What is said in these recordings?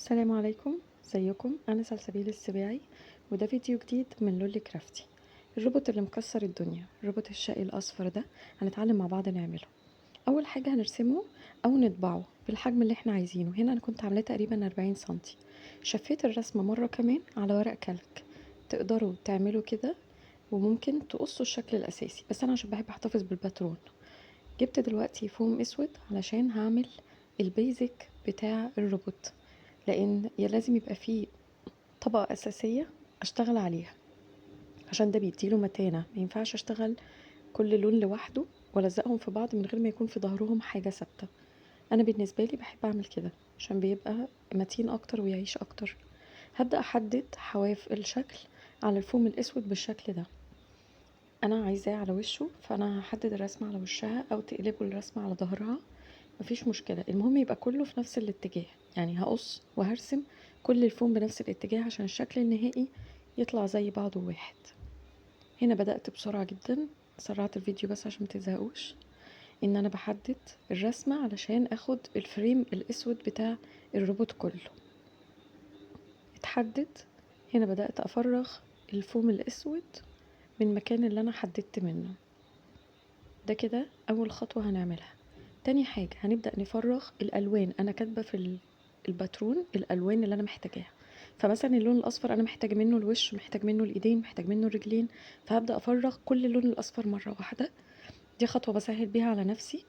السلام عليكم، ازيكم؟ انا سلسبيل السباعي، وده فيديو جديد من لولي كرافتي. الروبوت اللي مكسر الدنيا، الروبوت الشقي الاصفر ده، هنتعلم مع بعض نعمله. اول حاجه هنرسمه او نطبعه بالحجم اللي احنا عايزينه. هنا انا كنت عاملاه تقريبا 40 سنتي. شفيت الرسمه مره كمان على ورق كلك، تقدروا تعملوا كده وممكن تقصوا الشكل الاساسي، بس انا عشان بحب احتفظ بالباترون. جبت دلوقتي فوم اسود علشان هعمل ال basic بتاع الروبوت، لان يا لازم يبقى فيه طبقة اساسية اشتغل عليها عشان ده بيديله متانة. ما ينفعش اشتغل كل لون لوحده والزقهم في بعض من غير ما يكون في ظهرهم حاجة ثابتة. انا بالنسبة لي بحب اعمل كده عشان بيبقى متين اكتر ويعيش اكتر. هبدأ احدد حواف الشكل على الفوم الاسود بالشكل ده. انا عايزاه على وشه، فانا هحدد الرسمة على وشها او تقلبوا الرسمة على ظهرها، مفيش مشكلة. المهم يبقى كله في نفس الاتجاه، يعني هقص وهرسم كل الفوم بنفس الاتجاه عشان الشكل النهائي يطلع زي بعضه واحد. هنا بدأت بسرعة جدا، سرعت الفيديو بس عشان متزهقوش، ان انا بحدد الرسمة علشان اخد ال frame الاسود بتاع الروبوت كله. اتحدد. هنا بدأت افرغ الفوم الاسود من المكان اللي انا حددت منه. ده كده اول خطوة هنعملها. تاني حاجة هنبدأ نفرغ الألوان. أنا كاتبة في الباترون الألوان اللي أنا محتاجاها، فمثلا اللون الأصفر أنا محتاج منه الوش، محتاج منه الإيدين، محتاج منه الرجلين، فهبدأ أفرغ كل اللون الأصفر مرة واحدة. دي خطوة بسهل بيها على نفسي،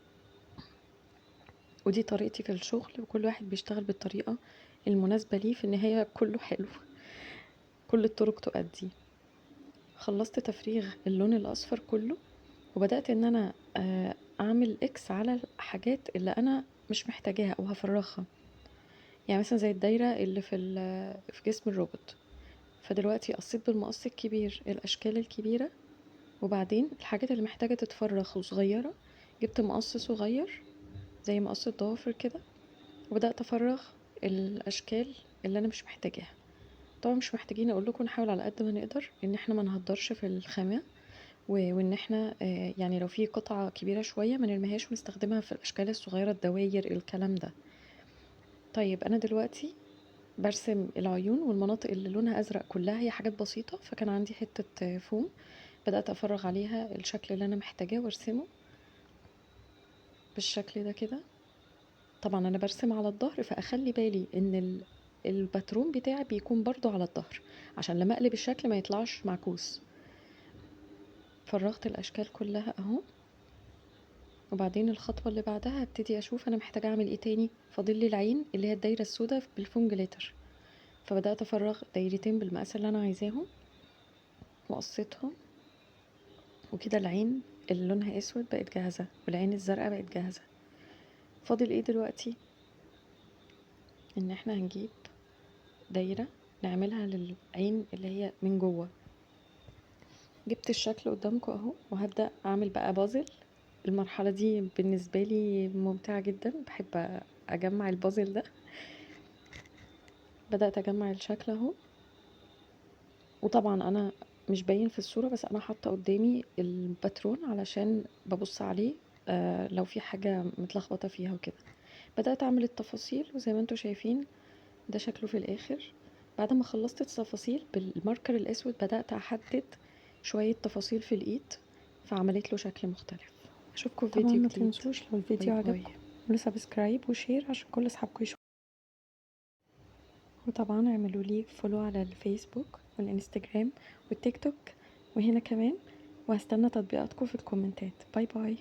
ودي طريقتي في الشغل، وكل واحد بيشتغل بالطريقة المناسبة ليه. في النهاية كله حلو، كل الطرق تؤدي. خلصت تفريغ اللون الأصفر كله، وبدأت إن أنا أعمل إكس على الحاجات اللي أنا مش محتاجاها أو هفرغها، يعني مثلا زي الدايرة اللي في جسم الروبوت. فدلوقتي قصيت بالمقص الكبير الأشكال الكبيرة، وبعدين الحاجات اللي محتاجة تتفرغ وصغيرة جبت مقص صغير زي مقص الضوافر كده، وبدأت أفرغ الأشكال اللي أنا مش محتاجاها. طبعا مش محتاجين أقول لكم، نحاول على قد ما نقدر إن احنا ما نهدرش في الخامة، وإن احنا لو في قطعة كبيرة شوية ما نرميهاش ونستخدمها في الأشكال الصغيرة، الدواير، الكلام ده. أنا دلوقتي برسم العيون والمناطق اللي لونها أزرق كلها، هي حاجات بسيطة. فكان عندي حتة فوم بدأت أفرغ عليها الشكل اللي أنا محتاجاه وأرسمه بالشكل ده كده. طبعا أنا برسم على الظهر، فأخلي بالي إن الباترون بتاعي بيكون برضو على الظهر عشان لما أقلب الشكل ما يطلعش معكوس. فرغت الأشكال كلها أهو. وبعدين الخطوة اللي بعدها هبتدي أشوف أنا محتاجة أعمل إيه تاني. فاضل لي العين اللي هي الدايرة السوداء بالفوم جليتر، فبدأت أفرغ دايرتين بالمقاس اللي أنا عايزاهم وقصيتهم، وكده العين اللي لونها أسود بقت جاهزة والعين الزرقاء بقت جاهزة. فاضل إيه دلوقتي؟ إن إحنا هنجيب دايرة نعملها للعين اللي هي من جوه. جبت الشكل قدامكم اهو، وهبدأ اعمل بقى بازل. المرحلة دي بالنسبة لي ممتعة جدا، بحب اجمع البازل ده. بدأت اجمع الشكل اهو، وطبعا انا مش باين في الصورة بس انا حاطة قدامي الباترون علشان ببص عليه، لو في حاجة متلخبطة فيها وكده. بدأت اعمل التفاصيل، وزي ما انتم شايفين ده شكله في الاخر. بعد ما خلصت التفاصيل بالماركر الاسود بدأت احدد شوية تفاصيل في الايد، فعملت له شكل مختلف. اشوفكم في طبعا فيديو ما جديد. تنسوش لو الفيديو باي باي. عجبكم اعملوا subscribe و share عشان كل اصحابكم يشوفوا، وطبعا اعملوا لي follow على الفيسبوك والانستجرام والتيك توك وهنا كمان، وهستنى تطبيقاتكم في الكومنتات. bye bye.